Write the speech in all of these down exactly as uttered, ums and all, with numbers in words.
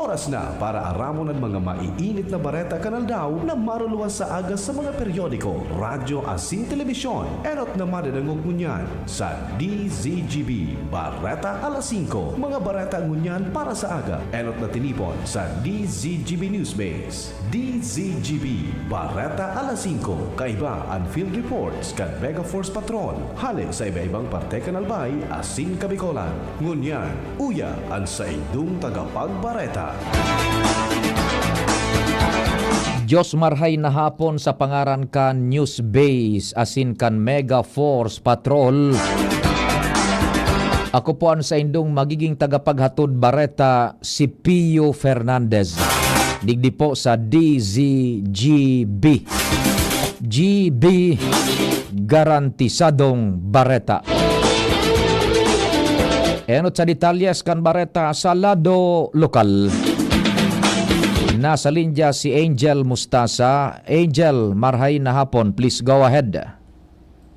Oras na para aramon an mga maiinit na bareta kan aldaw na maruluwas sa aga sa mga periodiko, radyo asin telebisyon. Enot na madadangog ngunyan sa D Z G B Bareta Alas Singko. Mga bareta ngunyan para sa aga. Enot na tinipon sa D Z G B Newsbase. D Z G B Bareta Alas Singko. Kaiba an field reports kan Mega Force Patrol. Hale sa iba-ibang parte kan Albay asin Kabicolan. Ngunyan, uya an saindong tagapagbareta. Diyos marhay na hapon sa pangaran kan News Base asin kan Mega Force Patrol. Ako po ang saindong magiging tagapaghatod bareta, si Pio Fernandez. Digdi po sa D Z G B. G B, garantisadong bareta. Enot sa detalyes kan bareta sa lado lokal. Nasa linya si Angel Mustasa. Angel, marhay na hapon. Please go ahead.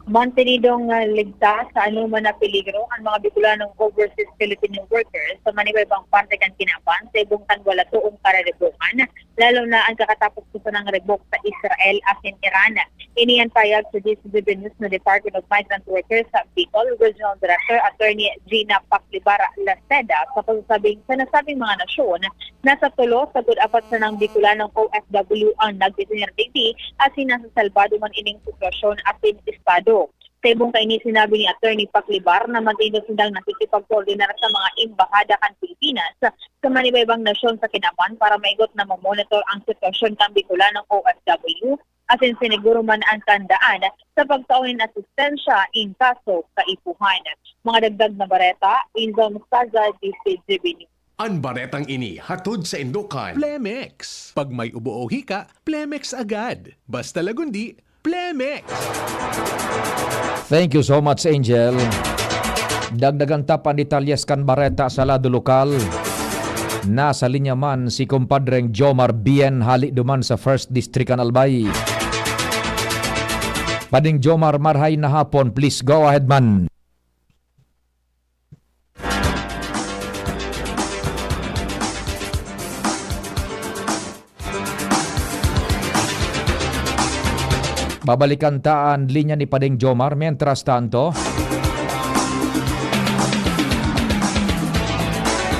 Mantenidong, ah, ligtas sa anoman na peligro an mga Bicolanong overseas Filipino workers sa manibaybang parte kan kinaban sa ibong tangwalatoong karerebokan, lalo na an kakatapos ko sanang rebok sa Israel asin Iran. Ini an pahayag sa D Z G B News na Department of Migrant Workers sa Bicol Regional Director Attorney Gina Paclibar Laceda sa pagsasabing sa nasabing mga nasyon, nasa tulo sagud apat sanang Bicolanong O F W ang nagtitinir digdi asin nasa salbado man ining sitwasyon asin estado. Sa ibong kaini, sinabi ni Attorney Paclibar na mantindo sindang nakikipagkoordinar sa mga embahada kan Pilipinas sa manibaybang nasyon sa kinaban para maigot na mamonitor ang sitwasyon kan Bicolanong O F W asin siniguro man an kandaan sa pagtao nin asistensya in kaso kaipuhan. Mga dagdag na bareta, Angel Mustasa, D Z G B News. An baretang ini hatod saindo kan Plemex. Pag may ubo o hika, Plemex agad. Basta Lagundi, Plemex! Thank you so much, Angel. Dagdagan ta pa an detalyes kan bareta sa lado lokal. Nasa linya man si kumpadreng Jomar Bien, hale duman sa First District kan Albay. Pading Jomar, marhay na hapon. Please go ahead man. Babalikan ta an linya ni Pading Jomar. Mientras tanto,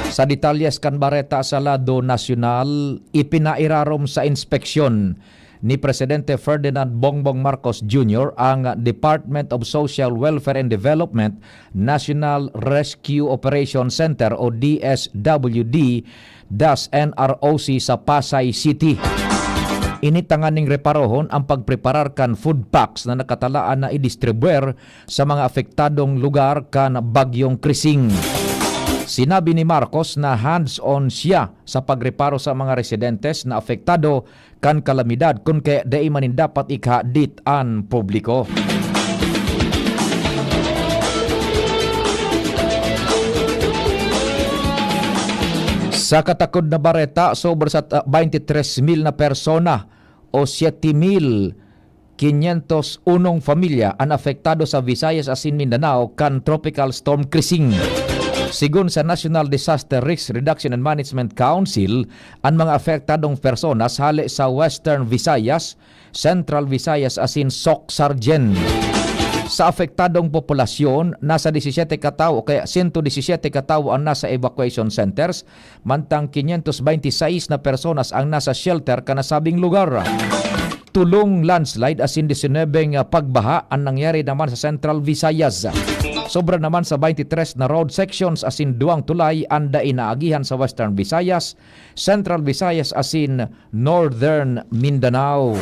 sa detalyes kan bareta sa lado nasyonal, ipinairarom sa inspeksyon ni Presidente Ferdinand Bongbong Marcos Junior ang Department of Social Welfare and Development National Rescue Operation Center o D S W D das N R O C sa Pasay City. Ini tanganing reparohon ang pagpreparar kan food packs na nakatalaan na idistribuer sa mga apektadong lugar kan Bagyong Krising. Sinabi ni Marcos na hands-on siya sa pagreparo sa mga residentes na apektado kan kalamidad, kun kaya dai man nin dapat ikahadit an publiko. Sa katakod na bareta, sobra sa ta-, baynte tres mil na persona o siyete mil kinyentos unong pamilya an apektado sa Visayas asin Mindanao kan Tropical Storm Krising. Sigon sa National Disaster Risk Reduction and Management Council, an mga apektadong personas hale sa Western Visayas, Central Visayas asin Soc-Sargen. Sa apektadong populasyon, nasa disisete ka tawo o kaya sento disisete ka tawo ang nasa evacuation centers, mantang kinyentos baynte sais na personas ang nasa shelter kan nasabing lugar. Tolong landslide asin disinobeng pagbaha an nangyari naman sa Central Visayas. Sobra naman sa baynte tres na road sections asin duwang tulay an dai naagihan sa Western Visayas, Central Visayas asin Northern Mindanao.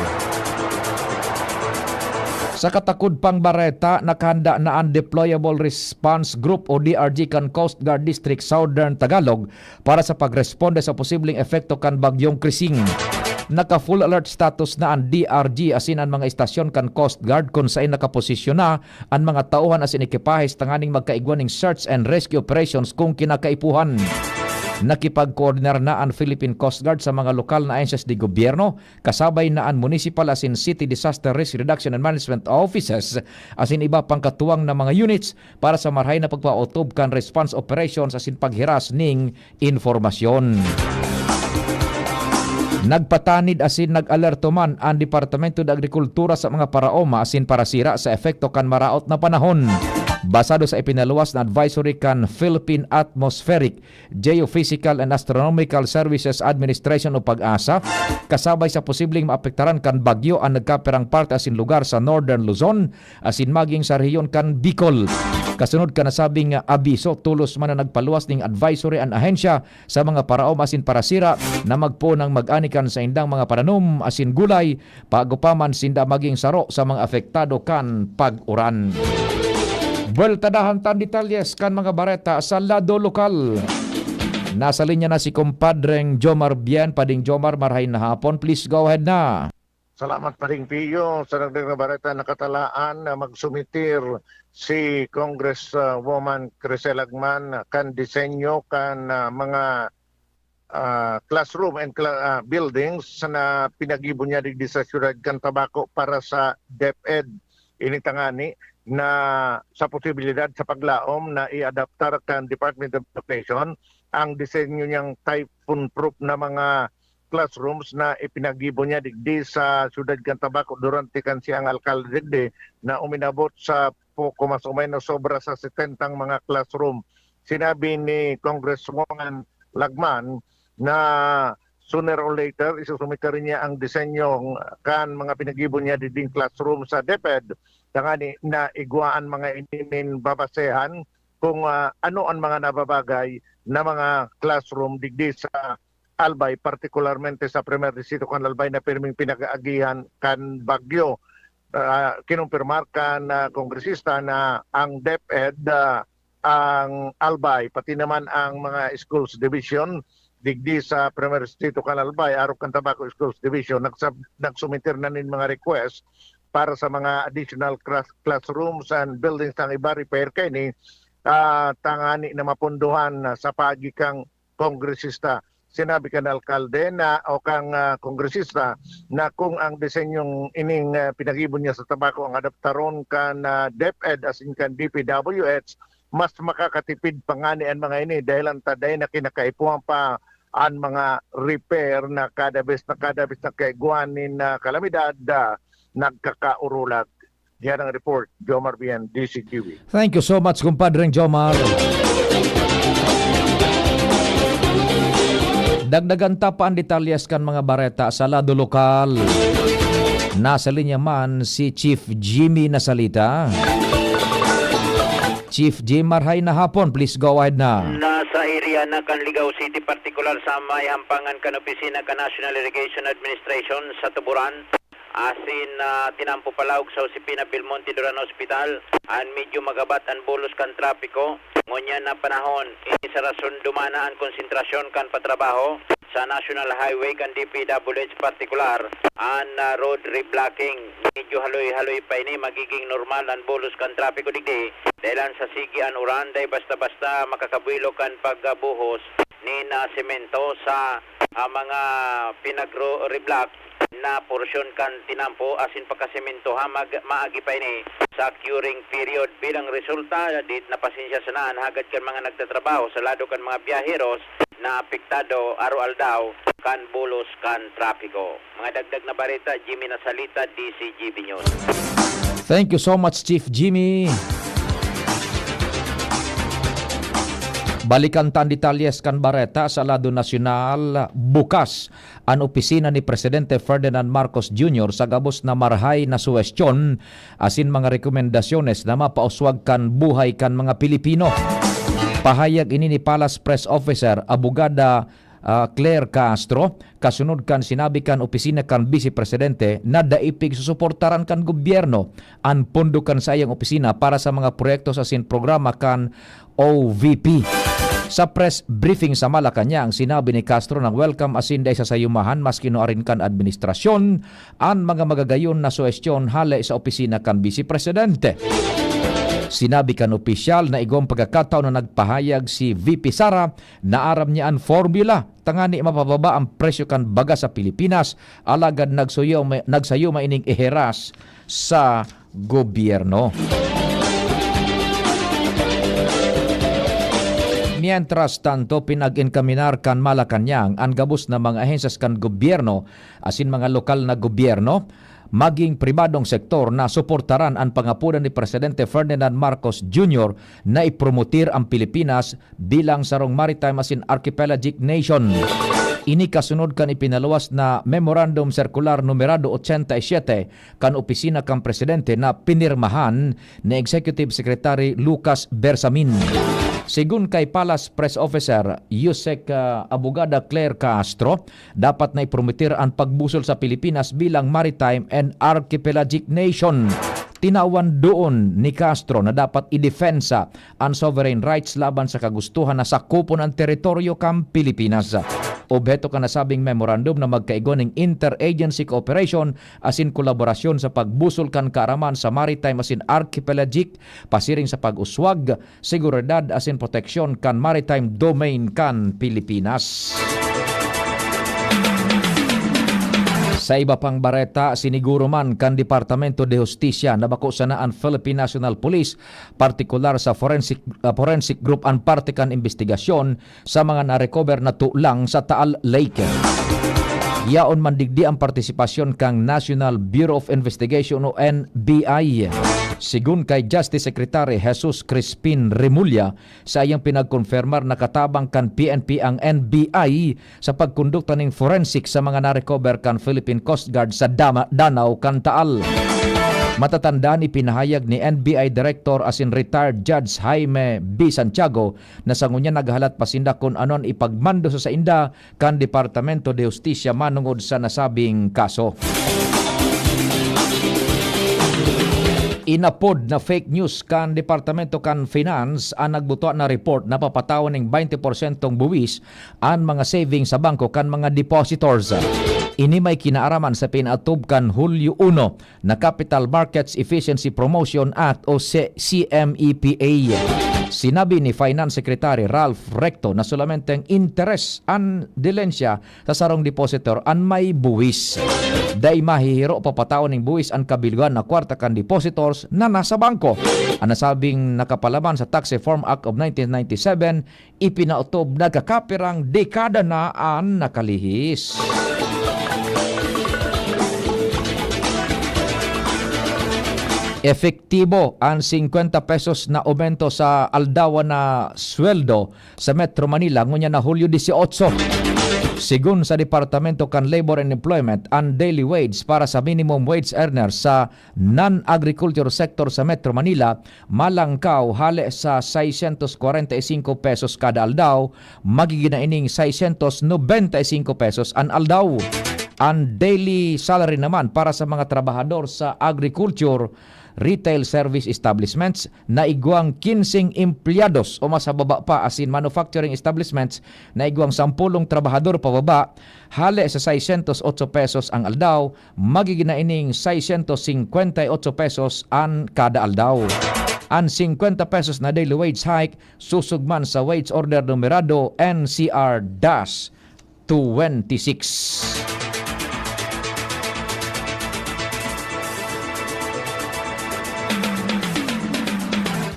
Sa katakod pang bareta, nakahanda na an Deployable Response Group o D R G kan Coast Guard District Southern Tagalog para sa pagresponde sa posibleng epekto kan Bagyong Krising. Naka-full alert status na an D R G asin an mga istasyon kan Coast Guard kun saen nakaposisyon na an mga tauhan asin ekipahes tanganing magkaigwa ning search and rescue operations kung kinakaipuhan. Nakipagkoordinar na an Philippine Coast Guard sa mga lokal na ahensyas de gobyerno, kasabay na an Municipal asin City Disaster Risk Reduction and Management Offices asin iba pang katuwang na mga units para sa marhay na pagpaotob kan response operations asin paghiras ning impormasyon. Nagpatanid asin nag-alerto man an Departamento de Agrikultura sa mga paraoma asin parasira sa epekto kan maraot na panahon. Basado sa ipinaluwas na advisory kan Philippine Atmospheric, Geophysical and Astronomical Services Administration o PAGASA, kasabay sa posibleng maapektaran kan bagyo an nagkapirang parte asin lugar sa Northern Luzon asin maging sa rehiyon kan Bicol. Kasunod kan nasabing abiso, tolos man na nagpaluwas ning advisory an ahensya sa mga paraoma asin parasira na magpoonang mag-ani kan saindang mga pananom asin gulay, bago pa man sinda maging saro sa mga apektado kan pag-uran. Buweltadahan tan detalyes kan mga bareta sa lado lokal. Nasa linya na si Kumpadreng Jomar Bien. Pading Jomar, marahay na hapon. Please go ahead na. Salamat, Pading Pio. Sa dagdag na bareta, nakatalaan na magsumitir si Congresswoman Crisel Agman kan disenyo kan, ah, mga, ah, classroom and cla-, ah, buildings na pinagibo niya digdi sa siyudad kan Tabaco para sa DepEd. Ini tangani na sa posibilidad sa paglaom na i-adaptar kan Department of Education ang disenyo niyang typhoon-proof na mga classrooms na ipinagibo niya digdi sa siyudad kan Tabaco durante kan siyang alkalde digdi, na uminabot sa poko mas o menos sobra sa setenta mga classroom. Sinabi ni Congresswoman Lagman na sooner or later, isusumite rin niya ang disenyo kan mga pinagibo niya digding classroom sa DepEd, tangani na igwa an mga ini nin babasehan kung, ah, ano an mga nababagay na mga classroom digdi sa Albay, partikularmente sa Primer Distrito kan Albay na pirming pinag-aagihan kan bagyo. Ah, kinumpirmar kan, ah, kongresista na ang DepEd, ah, ang Albay, pati naman ang mga schools division digdi sa Primer Distrito kan Albay, arog kan Tabaco Schools Division, nagsab-, nagsumiter na nin mga request para sa mga additional class-, classrooms and buildings na iba, repair kaini, ah, tangani na mapondohan na sa paagi kan kongresista. Sinabi kan alkalde na, o kan, ah, kongresista, na kung ang disenyong ining, ah, pinagibo niya sa Tabaco ang adaptaron kan, ah, DepEd asin kan DPWH, mas makakatipid pa ngani an mga ini dahel an ta dai na kinakaipuhan pa an mga repair na kada bes na, kada bes na kaigwa nin, ah, kalamidad, ah, nagkakaurulag. Diyan ang report, Jomar Bien, D C Q B. Thank you so much, Kumpadreng Jomar. Dagdagan ta pa an detalyes kan mga bareta sa lado lokal. Nasa linya man si Chief Jimmy Nasalita. Chief Jim, marhay na hapon. Please go ahead na. Nasa area na kan Ligao City, partikular sa may hampangan kan opisina kan National Irrigation Administration sa Tuburan. Asin, ah, tinampo palaog sa Josefina Belmonte Duran Hospital, an medyo magabat an bulos kan trapiko. Ngunyan na panahon, ini sa rason dumana an konsentrasyon kan patrabaho sa National Highway kan DPWH, partikular an, ah, road reblocking. Medyo haloy-haloy pa ini, magiging normal an bulos kan trapiko digdi. Dahelan sa sige an uran, dai basta-basta makakabuelo kan pagbuhos nin, ah, semento sa, ah, mga pinagro-, reblock na porsyon kan tinampo asin pagkasementoha mag-, maagi pa ini sa curing period. Bilang resulta, di napasensya sana an hagad kan mga nagtatrabaho sa lado kan mga biyaheros na apektado araw-aldaw kan bulos kan trapiko. Mga dagdag na bareta, Jimmy Nasalita, D C G B News. Thank you so much, Chief Jimmy. Balikan ta an detalyes kan bareta sa lado nasyonal. Bukas an opisina ni Presidente Ferdinand Marcos Junior sa gabos na marahay na suhestyon asin mga rekomendasyones na mapauswag kan buhay kan mga Pilipino. Pahayag ini ni Palace Press Officer, Abogada, ah, Claire Castro, kasunod kan sinabi kan opisina kan Bise Presidente na dai pigsusuportaran kan gobyerno an pondo kan saiyang opisina para sa mga proyekto asin programa kan O V P. Sa press briefing sa Malacañang, sinabi ni Castro na welcome asin dai sasayumahan maski nuarin kan administrasyon an mga magagayon na suhestyon hale sa opisina kan Bise Presidente. Sinabi kan opisyal na igwang pagkakataon na nagpahayag si V P Sara na aram niya an formula tangani mapababa an presyo kan baga sa Pilipinas, alagad nagsuyo-, nagsayuma ining iheras sa gobyerno. Mientras tanto, pinag-enkaminar kan Malacañang an gabos na mga ahensyas kan gobyerno asin mga lokal na gobyerno, maging pribadong sektor na suportaran an pangapodan ni Presidente Ferdinand Marcos Junior na ipromotir ang Pilipinas bilang sarong maritime asin archipelagic nation. Ini kasunod kan ipinaluwas na Memorandum Circular numerado ochenta y siete kan opisina kan presidente na pinirmahan ni Executive Secretary Lucas Bersamin. Segun kay Palace Press Officer Yusek, ah, Abogada Claire Castro, dapat na ipromotir an pagbusol sa Pilipinas bilang maritime and archipelagic nation. Tinawan doon ni Castro na dapat idepensa an sovereign rights laban sa kagustuhan na sakupon an teritoryo kan Pilipinas. Obheto kan nasabing memorandum na magkaigwa ning interagency cooperation asin kolaborasyon sa pagbusol kan kaaraman sa maritime asin archipelagic, pasiring sa pag-uswag, seguridad asin proteksyon kan maritime domain kan Pilipinas. Sa iba pang bareta, siniguro man kan Departamento de Justicia na bako sana an Philippine National Police, partikular sa forensic, ah, forensic group, an parte kan imbestigasyon sa mga na-recover na tulang sa Taal Lake. Yaon man digdi ang partisipasyon kan National Bureau of Investigation o N B I. Segun kay Justice Secretary Jesus Crispin Remulla, sa iyang pinagkonfirmar na katabang kan P N P ang N B I sa pagkondukta nin forensic sa mga na-recover kan Philippine Coast Guard sa dama-, danaw kan Taal. Matatandaan, ipinahayag ni N B I Director asin retired Judge Jaime B. Santiago na sa ngunyan naghahalat pa sinda kun ano an ipagmando sa sainda kan Departamento de Justicia manongod sa nasabing kaso. Inapod na fake news kan Departamento kan Finance an nagbutua na report na papatawan ning twenty porsyentong buwis an mga savings sa bangko kan mga depositors. Ini may kinaaraman sa pinaatub kan Hulyo uno na Capital Markets Efficiency Promotion Act o C-, C M E P A. Sinabi ni Finance Secretary Ralph Recto na solamente ang interes an dilensya sa sarong depositor an may buwis. Dai mahihiro papataon ning buwis an kabilongan na kwarta kan depositors na nasa bangko. An nasabing nakapalaman sa Tax Reform Act of nineteen ninety-seven, ipinaotob na kakapirang dekada na an nakalihis. Epektibo an singkwenta pesos na aumento sa aldawan na sweldo sa Metro Manila ngunyan na Hulyo dieciocho. Segun sa Departamento kan Labor and Employment, an daily wage para sa minimum wage earner sa non-agriculture sector sa Metro Manila malangkaw hale sa seiscientos cuarenta y cinco pesos kada aldaw, magigin na ining seiscientos noventa y cinco pesos an aldaw. An daily salary naman para sa mga trabahador sa agriculture, retail service establishments, naigwang kinseng empleyados o mas mababa pa, asin manufacturing establishments, naigwang sampulong trabahador pababa, hale sa seiscientos ocho pesos ang aldaw, magigin na ining seiscientos cincuenta y ocho pesos an kada aldaw. An cincuenta pesos na daily wage hike susog man sa Wage Order Numerado N C R dash twenty-six.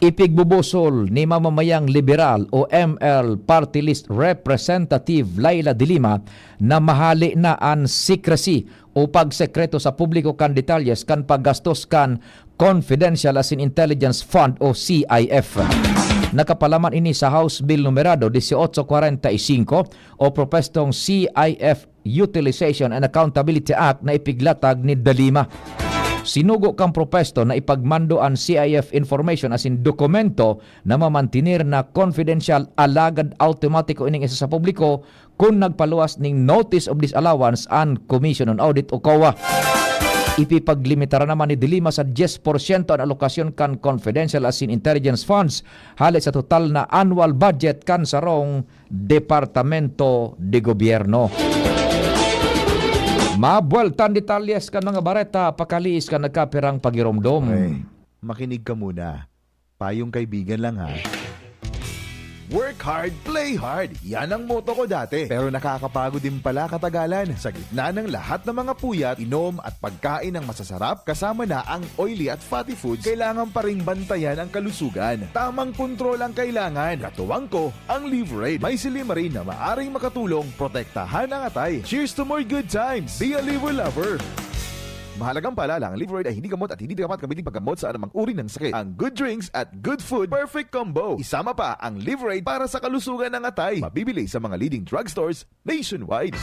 Ipigbubusol ni mamamayang liberal o M L Party List Representative Leila de Lima na mahale na an secrecy o pagsekreto sa publiko kan detalyes kan paggastos kan Confidential asin Intelligence Fund o C I F. Nakapalaman ini sa House Bill numerado dieciocho cuarenta y cinco o propestong C I F Utilization and Accountability Act na ipiglatag ni De Lima. Sinugo kan propesto na ipagmando an C I F information asin dokumento na mamantener na confidential, alagad awtomatiko ining isa sa publiko kun nagpaluwas ning notice of disallowance an Commission on Audit o COA. Ipipaglimitaran naman ni De Lima sa dyes porsyento an alokasyon kan confidential asin intelligence funds hale sa total na annual budget kan sarong departamento de gobyerno. Mabuelta an detalyes kan mga bareta, pakaliis kan nagkapirang pagiromdom. Ay, makinig ka muna. Payong kaibigan lang, ha. Work hard, play hard. Yan ang motto ko dati. Pero nakakapagod din pala katagalan. Sa gitna ng lahat ng mga puyat, inom at pagkain ng masasarap, kasama na ang oily at fatty foods, kailangan pa ring bantayan ang kalusugan. Tamang kontrol ang kailangan. Katuwang ko, ang Liverade. May silymarin na maaring makatulong protektahan ang atay. Cheers to more good times! Be a Liver Lover! Mahalagang paalala, ang Liverade ay hindi gamot at hindi dapat gamitin paggamot sa anumang uri ng sakit. Ang good drinks at good food, perfect combo. Isama pa ang Liverade para sa kalusugan ng atay. Mabibili sa mga leading drugstores nationwide.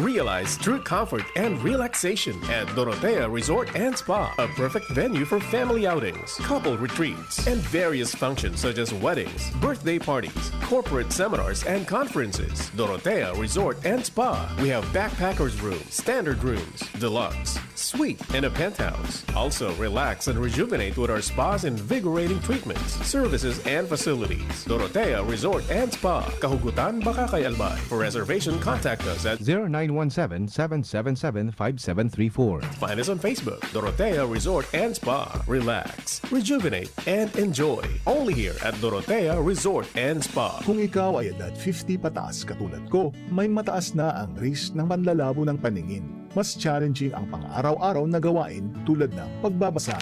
Realize true comfort and relaxation at Dorotea Resort and Spa, a perfect venue for family outings, couple retreats, and various functions such as weddings, birthday parties, corporate seminars, and conferences. Dorotea Resort and Spa. We have backpackers room, standard rooms, deluxe, suite, and a penthouse. Also, relax and rejuvenate with our spa's invigorating treatments, services, and facilities. Dorotea Resort and Spa, Kahugutan, Bacacay, Albay. For reservation, contact us at zero nine one seven, seven seven seven, five seven three four. Find us on Facebook, Dorotea Resort and Spa. Relax, rejuvenate, and enjoy. Only here at Dorotea Resort and Spa. Kung ikaw ay edad fifty pataas katulad ko, may mataas na ang risk ng panlalabo ng paningin. Mas challenging ang pang-araw-araw na gawain tulad ng pagbabasa,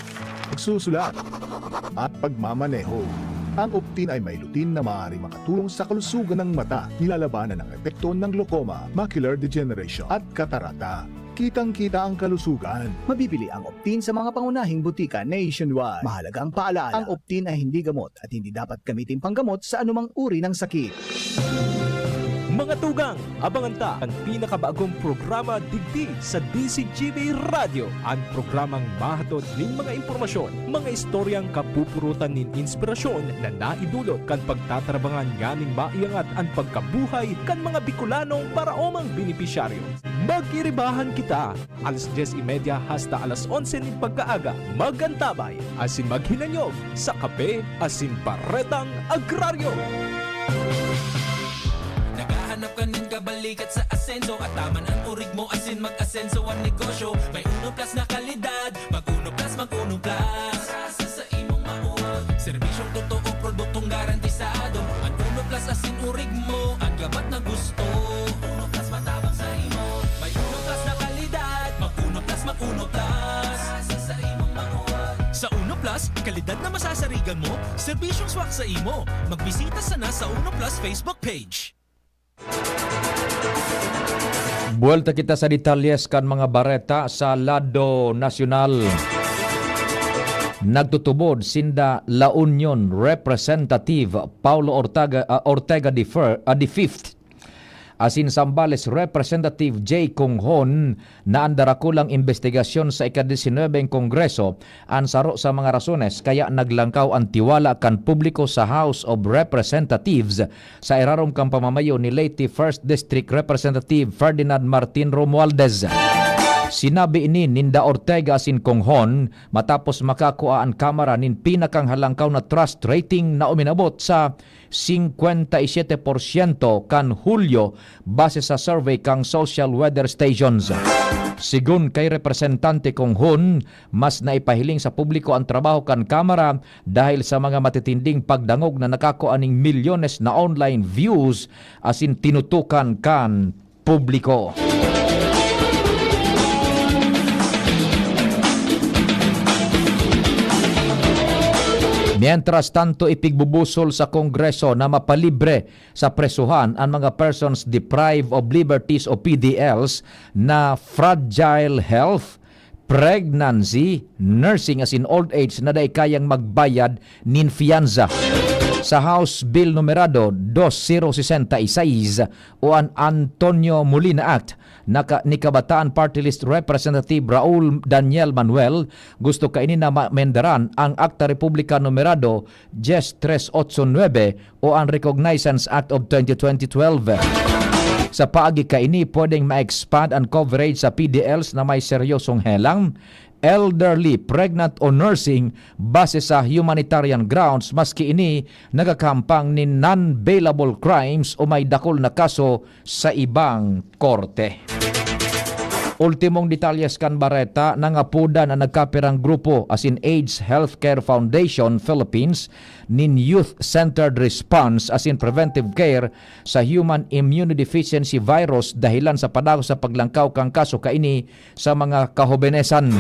pagsusulat, at pagmamaneho. Ang Optin ay may lutein na maaaring makatulong sa kalusugan ng mata, nilalabanan ang epekto ng glaucoma, macular degeneration, at katarata. Kitang-kita ang kalusugan. Mabibili ang Optin sa mga pangunahing butika nationwide. Mahalagang paalala, ang Optin ay hindi gamot at hindi dapat gamitin panggamot sa anumang uri ng sakit. Mga tugang, abangan ta an pinakabagong programa digdi sa D Z G B Radyo, an programang mahatod nin mga impormasyon, mga istoryang kapupurutan nin inspirasyon na naidulot kan pagtatrabangan nganing maiangat an pagkabuhay kan mga Bicolanong paraomang benepisyaryo. Magiribahan kita alas dyes y media hasta alas onse nin pagkaaga, mag-antabay asin maghinanyog sa Kape asin Baretang Agraryo. Naghahanap ka nin kabalikat sa asenso, ataman an urig mo asin mag-asenso an negosyo. May Uno Plus na kalidad, mag Uno Plus, mag Uno Plus. Sa imong mauwag. Serbisyong totoo, produktong garantisado. An Uno Plus asin urig mo, an gabat na gusto. Uno Plus matabang sa imo. May Uno Plus na kalidad. Mag Uno Plus, mag Uno Plus. Sa imong mauwag. Sa Uno Plus, kalidad na masasarigan mo, serbisyong swak sa imo. Magbisita sana sa Uno Plus Facebook page. Buwelta kita sa detalyes kan mga bareta sa lado nasyonal. Nagtutubod sinda La Union Representative Paulo Ortega, ah, Ortega the Fir-, ah, the Fifth, asin Zambales Representative Jay Conghon na an darakulang imbestigasyon sa ika-disinwebeng Kongreso an saro sa mga rasones kaya naglangkaw an tiwala kan publiko sa House of Representatives sa irarom kan pamamayo ni Leyte First District Representative Ferdinand Martin Romualdez. Sinabi ini ninda Ortega asin Conghon matapos makakua an Kamara nin pinakanghalangkaw na trust rating na uminabot sa singkwenta y siyete porsyento kan Hulyo, base sa survey kan Social Weather Stations. Sigon kay Representante Conghon, mas naipahiling sa publiko an trabaho kan Kamara dahil sa mga matitinding pagdangog na nakakua nin milyones na online views asin tinutukan kan publiko. Mientras tanto, ipigbubusol sa Kongreso na mapalibre sa presuhan an mga persons deprived of liberties o P D Ls na fragile health, pregnancy, nursing asin old age na dai kayang magbayad nin fianza. Sa House Bill numerado dos zero sesenta y seis o an Antonio Molina Act, naka-, ni Kabataan Party List Representative Raul Daniel Manuel, gusto kaini na maamendaran ang Akta Republika numerado dies tres otso nuebe o an Recognizance Act of twenty twenty twelve. Sa paagi kaini, pwedeng ma-expand an coverage sa P D Ls na may seryosong helang, elderly, pregnant o nursing base sa humanitarian grounds, maski ini nagakahampang nin non-bailable crimes o may dakul na kaso sa ibang korte. Ultimong detalyes kan bareta, nangapodan an nagkapirang grupo asin AIDS Healthcare Foundation Philippines nin Youth-Centered Response asin Preventive Care sa Human Immunodeficiency Virus dahelan sa padagos sa paglangkaw kan kaso kaini sa mga kahobenesan.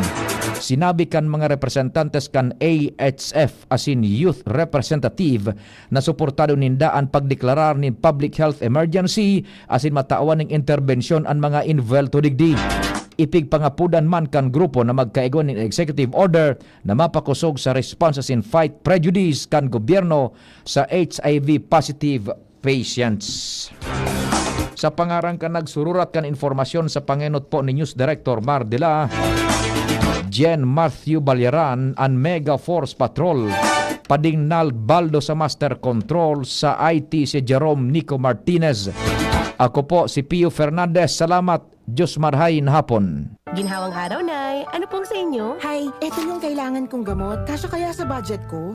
Sinabi kan mga representantes kan A H F asin Youth Representative na suportado ninda an pagdeklarar nin public health emergency asin matawan nin interbensyon an mga envuelto digdi. Ipigpangapodan man kan grupo na magkaigwa nin executive order na mapakosog sa response asin fight prejudice kan gobyerno sa H I V positive patients. Sa pangaran kan nagsururat kan impormasyon sa pangenot po ni News Director Mar Dela, Jen Matthew Balyaran, an Mega Force Patrol, padingnal baldo sa Master Control, sa I T si Jerome Nico Martinez. Ako po si Pio Fernandez. Salamat. Diyos marhay na hapon. Ginhawang araw, Nay. Ano pong sa inyo? Hay, eto yung kailangan kong gamot. Kasya kaya sa budget ko?